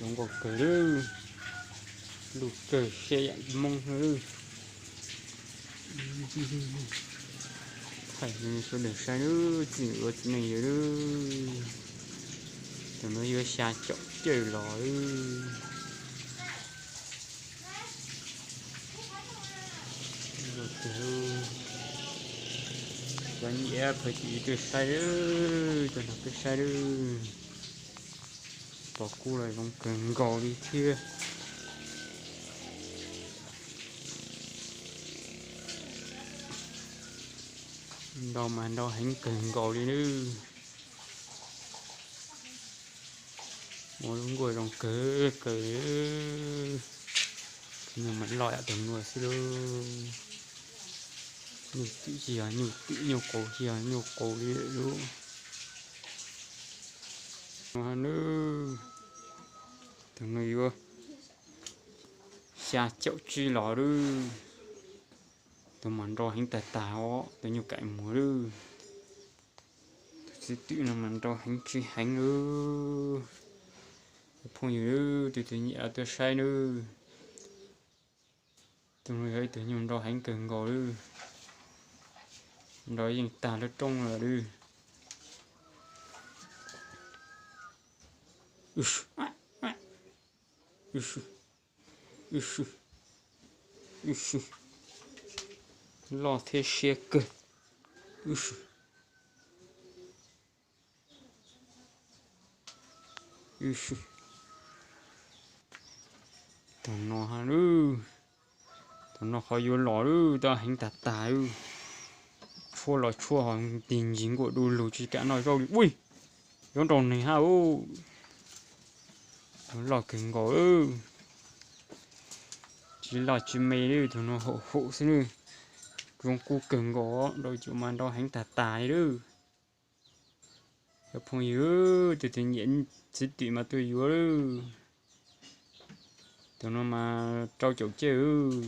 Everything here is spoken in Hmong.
Zoo nkauj kawg lawm, lub kawg siab yam Hmoob lawm. Thaij sawv daws saib lawm, txij ua txiv neej yawg lawm. Tus no yuav xya caum cawj los lawm. Cov nyiam phaw tim tuaj saib lawm, tuaj nrog peb saib lawm. Pom kub los zoo kawg nkaus li thiab. Nrau mas nrau heev kawg nkaus li nawb. Ua lub nkuaj zoo kawg kawg. Tus no mas loj yam tus no xwb lauj. Nyuj twm tsis yog nyuj twm, nyuj qus tsis yog nyuj qus li lawm. Tus no yuav xya caum tsib los lawm. Tus mas nrau heev tag tag os, tus nyuj kaim muag lawm. Tus txiv twm no mas nrau heev tsis heev lawm. Cov phooj ywg, tus twg nyiam los tuaj saib nawb. Tus no yog ib tug nyuj nrau heev kawg nkaus lawm. Nrau yeej tag lub rooj lawm lawm. Loj thiab siab kawg. Tus no, tus no qhov yuav los lawm, tab heev tag tag lawm. Tshuab los tshuab ho tig ncig nkuaj du lug tsis kam noj zaub li. Ui, yuav nrau neeg hab. Loj kawg nkaus lawm. Tsis loj tsis me li, tus no haum haum xwb nawb. Zoo kub kawg nkaus, nrau cuam mas nrau heev tag tag li lawm. Cov phooj ywg, tus twg nyiam txiv twm mas tuaj yuav lawm. Tus no mas rau caum cawj lawm.